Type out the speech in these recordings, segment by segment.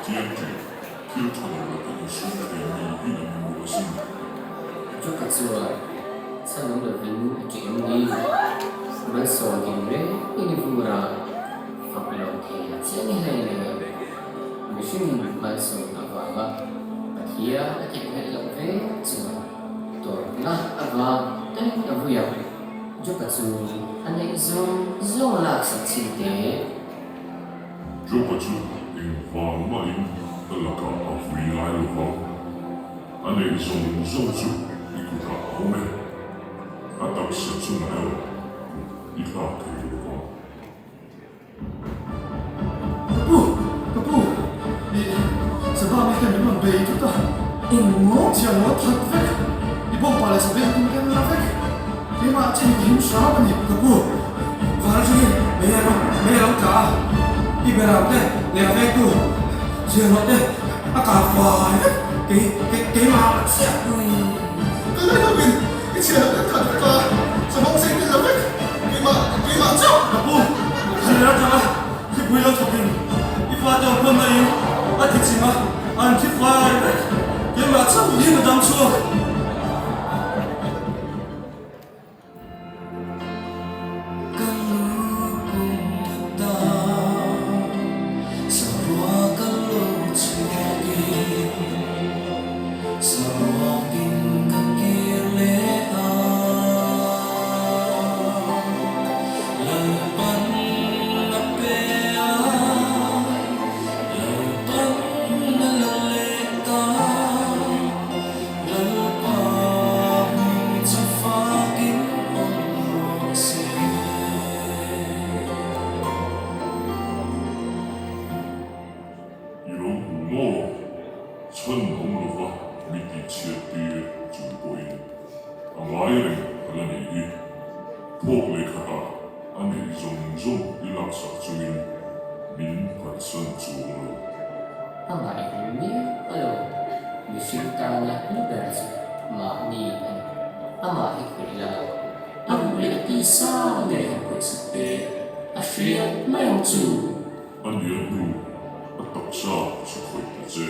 Pathian ṭih thil ṭha lo laka insum thei mi hi an hmu asin. Joka chuan chhan awm lovin a ṭih em ni? Malsawm din reng in i vur a, fak lo thei a che ni hlei le. Mihringin malsawm avanga Pathian a theihnghilh loh ve chuan tawrhna avang talin a vui ang. Joka chu a neih zawng zawng a laksak chin teh. Joka chu engvang mahin ka lakah a vui ngai lo vang. A neih zawng zawng chu i kutah a awm e. A taksa chungah erawh kut i thlak thei lo vang. Ka pu, ka pu, ih Sava mi ten min rawn bei thut a. Engmaw? Chhiar maw that vek, i bawngpa leh sabeng tum ten la vek. Keimah che hi ka him hram a ni. Ka pu, van atangin mei a rawn, mei a lo tla a, i berang te leh a vengtu chhiar rawh te a kah fai vek, kei, kei, keimah chiah. Ka ngaih lovin i chhiar loh ten that vek a, savawng sei tel la vek. Keimah, keimah chauh! Ka pu, thlan atanga thipui lo thawkin i fate awm khawn naiin a ti chim a, an thi fai vek. Keimah chauh hi ka dam chhuak. Ka lu pum a ta, saruak a lo chhuakin, saruakin ka kir leh a. Lalpan a pe a, Lalpan a la leh ta, Lalpa hming chu fakin awm rawh se. I lo hmu maw? Chhan awm lova mi tihchhiat tir chung pawhin a ngai reng a la nih hi. Thawk leh khatah a neih zawng zawng i laksak chungin min phatsan chuang lo. A ngaihawm miau a lo, mihring tana hlu ber chu mahni a ni. Amah hi khawih la, a ruh leh a tisa ngei han khawihsak teh, a hriat mai ang chu. A nia hnu, a taksa chu khawih ta che.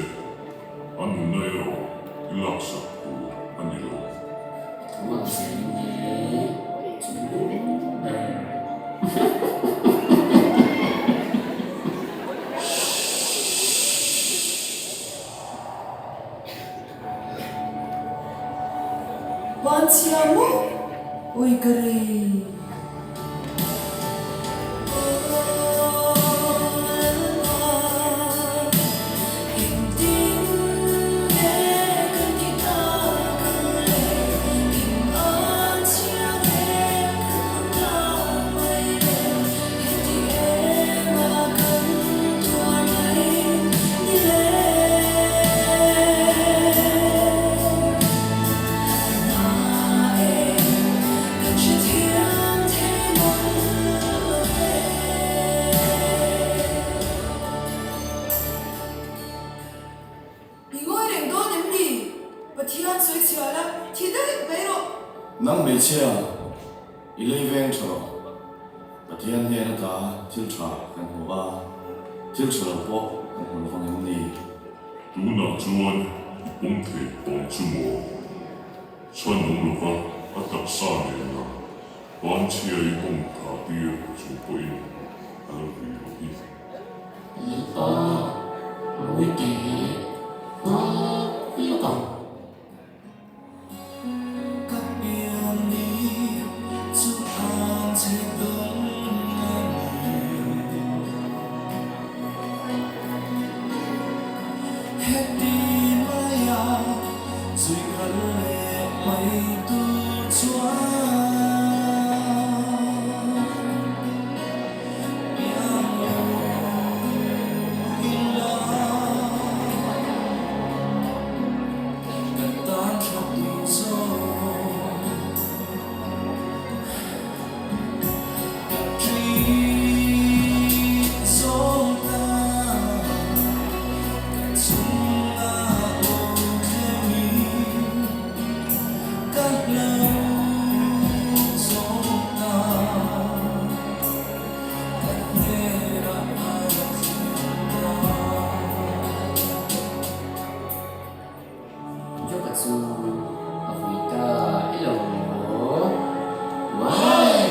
A nunna erawh i laksak tur a ni lo. A thu ang zelin le chu ber. Panchhia maw? Ui ka rei. I ngawi reng dawn em ni? Pathian sawi chhia la, thi daih mai rawh. Nang hmeichhia, i lei veng tha rawh. Pathian hnen ata thil tha kan hmu a, thil tha lo pawh kan hmu lovang em ni? Tunah chuan i pawm thei tawng chu maw? Chhan awm lova a taksa nen lam panchhia i hawng tha tir chung pawhin a la vui lo hi. Lalpa, mawi teh, nghak lawk ang. Ka pian ni chu an chhe dawn a ni. Heti maia zui ral leh mai tur chuan piang lo ila. Ka tan tha tur zawk ka ṭih zawng ta ka chhunga awm thlengin ka hlau. Joka chu a vui ta elo maw? Uai!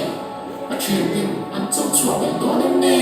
A thianten an cho chhuah belh dawn em ni?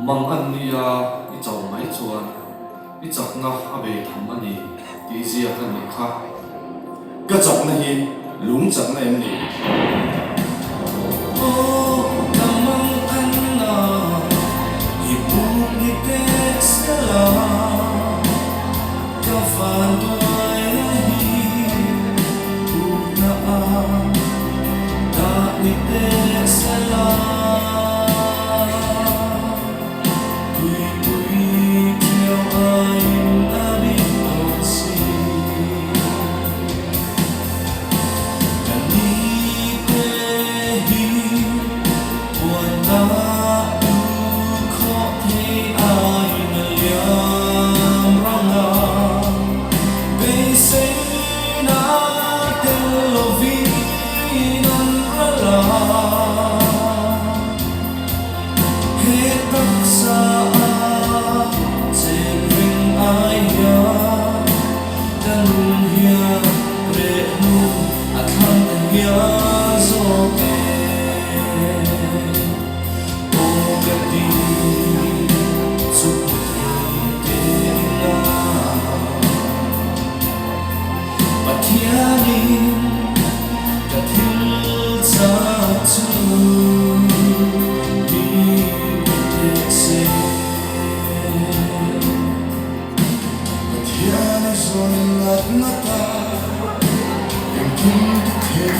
Mang an nia i chauh mai chuan i chakna a bei tham a ni tih ziak a nih kha. Ka chakna hi lung chakna em ni? Aw ka mang an a, i buk ni pek sela, ka van duai na hi bukna a dah ni pek sela. Tuipui ṭhiau aiin a rit dawn si. Ka ni te hi puan dah tu khawh thei aiin a liam rang a, beiseina tel lovin an ral a. He taksa a cheng ring ai hian ka nun hian reh hnu a thlang ta hial zawk e. Aw ka ti chu hmu thei te ila Pathianin ka thil chak chu mi pe teh se. Pathian a zawn ngat ngat a, engkim ti thei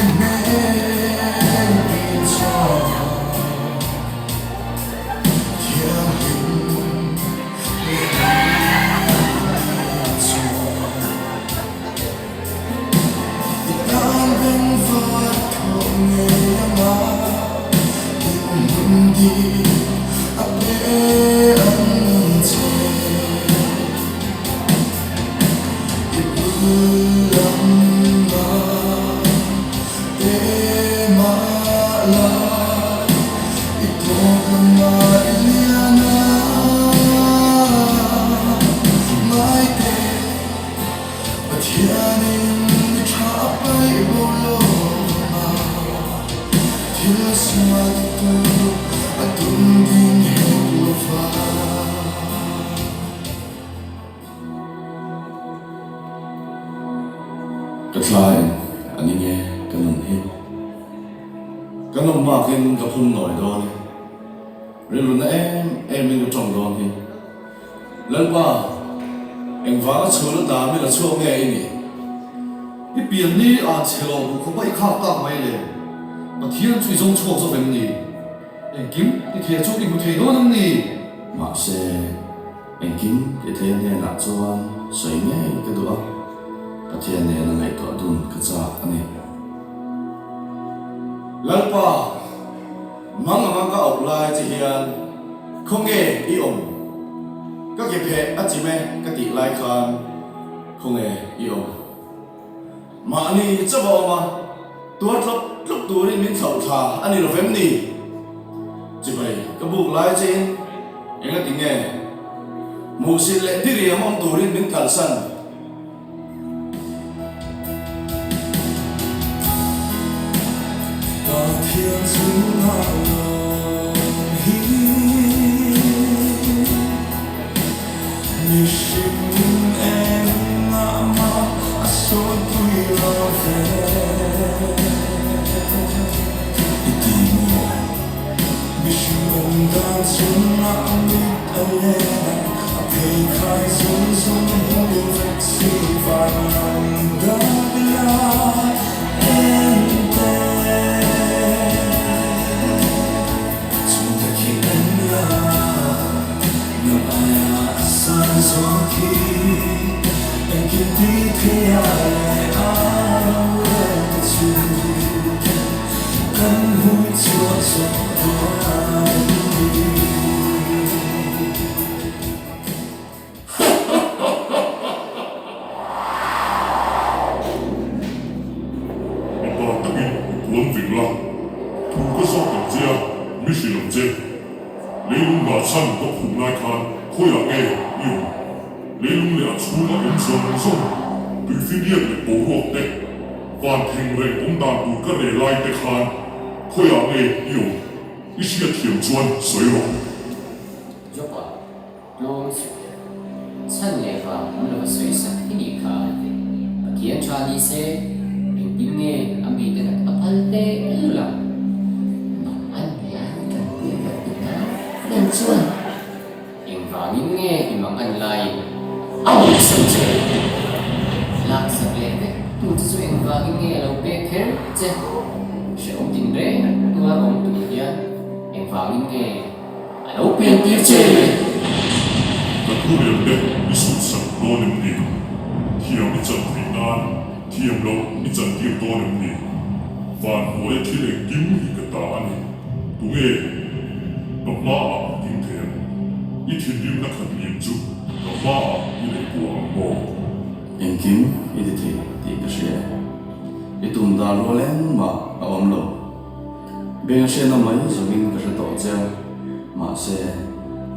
hmel tiin chuan thianghlim leh dik chuan i tan bengvar thawh ngei anga dinhmun dik a pe ang che. I bul lamah te mah la, i tawp lamah i lian a, ngai teh Pathianin mi tha a paih bo lo vang a, thil sual titu a tum ding hek lo va. Ka thlain a ni nge ka nun hi. Ka nawm bakin ka phun nawi dawn e. Rilru na em em in ka tawng dawn hi. Lalpa, engvanga chhun ata mi la chhuak nge i nih? I pian ni an chhe lo duh khawpa i khak tak mai le. Pathian chu i zawng chhuak zawk em ni? Engkim i thei chu i hmu thei dawn em ni? Mahse, Engkim i thei a hnenah chuan sawi ngei ka duh a, Pathian nena ngaihtuah dun ka chak a ni. Lalpa, mang anga ka auh lai che hian khawnge i awm? Ka ke pheh a chim e ka tih lai khan khawnge i awm? Mahni chauh a awm a. Tuar tlawk tlawk turin min thlauh thla a ni lo vem ni? Chibai ka buk lai chein engati nge hmuhsit leh diriam awm turin min kalsan? Pathian chungah lawm hi mihring engah mah a sawipui lo ve. I ti maw? Mihring awm dan chungah mit a len a, a pheikhai zawng zawng hmu vek si van lam dak la en teh. Chhungte khi en la, nang aia a san zawk khi engkim ti thei a leh a rorel te chu. Kan hmuh chhuah zawk dawn a ni. Mipa takin i puan vek la, thu ka zawk ang che a, mi hrilh ang che. Leilung dah chhan ka phum lai khan khawiah nge i awm? Leilung leh a chhunga awm zawng zawng, tuifiniat leh boruak te, van theng reng awm dan tur ka reh lai te khan khawiah nge i awm? I hriatthiam chuan sawi rawh. Jopa, tlawm suh. Chhan leh vang awm lova sawi sak i nih kha. Pathian tha ni se, engtin nge a mite nat a phal teh lul ang? Mang an lai kan pui loh duh nan reng chuan. Engvangin nge i mang an laiin a awihsan che? Laksak leh vek tu che chu engvangin nge a lo pek kher che? Hrehawm tin reng tuar awm tur hian engvangin nge a lo pian tir che? Ka thu rel te i sutsak dawn em ni? Thiam i chan theih nan thiam loh i chan tir dawn em ni? Van hnuaia thil engkim hi ka ta a ni. Tunge ka hmaah ding thei ang? I thinrimna khat liam chu ka hmaah i leh buah ang maw? Engkim i ti thei tih ka hria e. I tum dan rual engmah a awm lo. Beng a hriatna mai zawngin ka hre tawh che a, mahse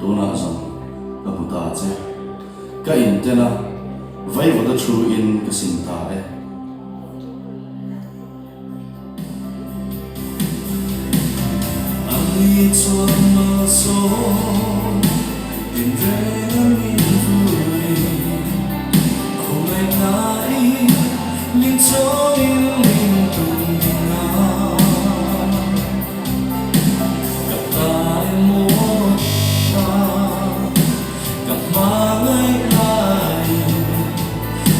tunah zawng ka hmu ta che. Ka inten a, vaivawta thu in ka sim ta e. Ani chuan malsawm in reng a min vui, khawngaihnain min chawiin min tum ding a. Ka ta emaw ta ka hmangaih laiin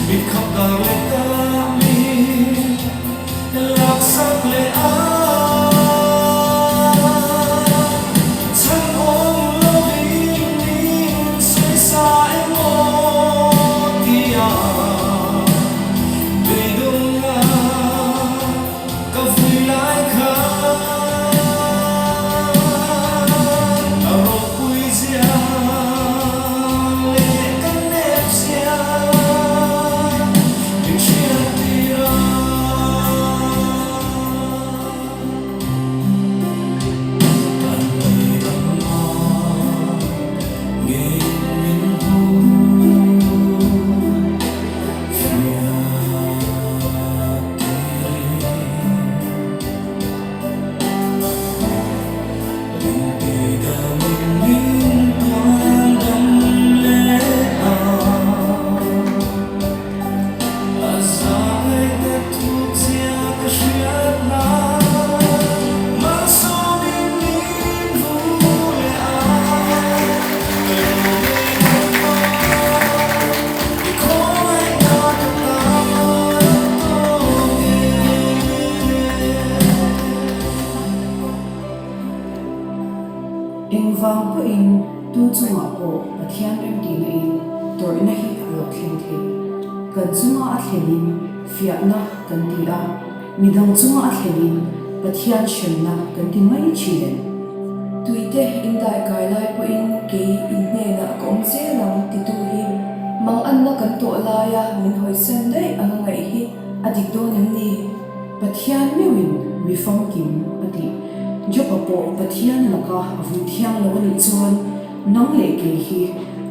mit khap dar leh ta min laksak leh a. Chhan awm lovin min sawisa emaw tia beidawnna ka vui lai khan a ropui zia leh ka nep zia min hriat tir a. An ni ang maw ngeiin min hmu fiah tirin. Min ti damin min tuan dam leh a. A zahngaihna thuk zia ka hriat nan malsawmin min vu leh a. Ka lawm e Lalpa, i khawngaihna ka tan tawk e. Engvang pawhin tu chungah pawh Pathian remtihna in tawrhna hi a lo thleng thei. Kan chunga a thlenin fiahna kan ti a, midang chunga a thlenin Pathian hremna kan ti mai thin em? Tuite indai kai lai pawhin kei in hnenah ka awm zel ang titu hi manganna kan tawh laia min hawisan daih anga ngaih hi a dik dawn em ni? Pathian meuhin mi famkim a tih. Job-a pawh Pathian laka a vui thiang lo a nih chuan nang leh kei hi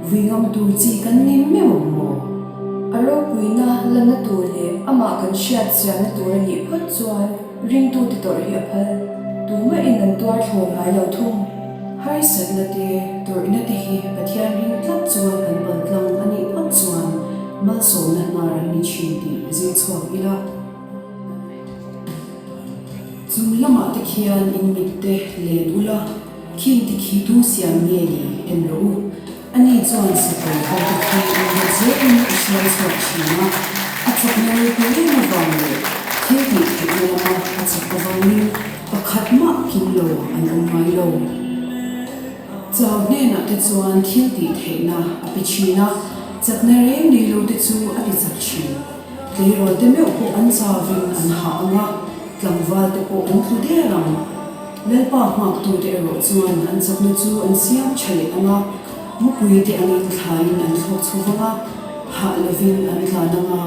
vui ngam tur chi kan ni meuh ang maw? A ropuina lanna tur leh amah kan hriat chianna tur a nih phawt chuan ringtute tawrh hi a phal. Tumahin an tuar thlawn ngai lo thung. Harsatna te, tawrhna te hi Pathian ring tlat chuan kan pal tlang a nih phawt chuan malsawmna hnar an ni thin tih zir chhuak ila. Chung lamah te khian in mit te len ula, khing te khi tu siam nge ni en rawh u. Ani chuan sakawr ho te khi innghet zelin a hruai chhuak thin a, a chakna ropui em avang leh thil tih theihna lama a chak avangin pakhat mah kim lo an awm ngai lo. Chau hnenah te chuan thil tih theihna a pe thin a, chakna reng nei lo te chu a ti chak thin. Tleirawl te meuh pawh an chauvin an hah ang a, tlangval te pawh an tlu der ang. Lalpa nghaktu te erawh chuan an chakna chu an siam tha leh ang a, mupui te angin thlaiin an thlawk chho vang a, hah lovin an tlan ang a,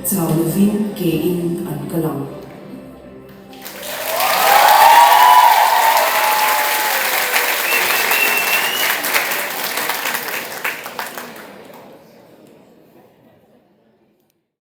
chau lovin ke in an kal ang.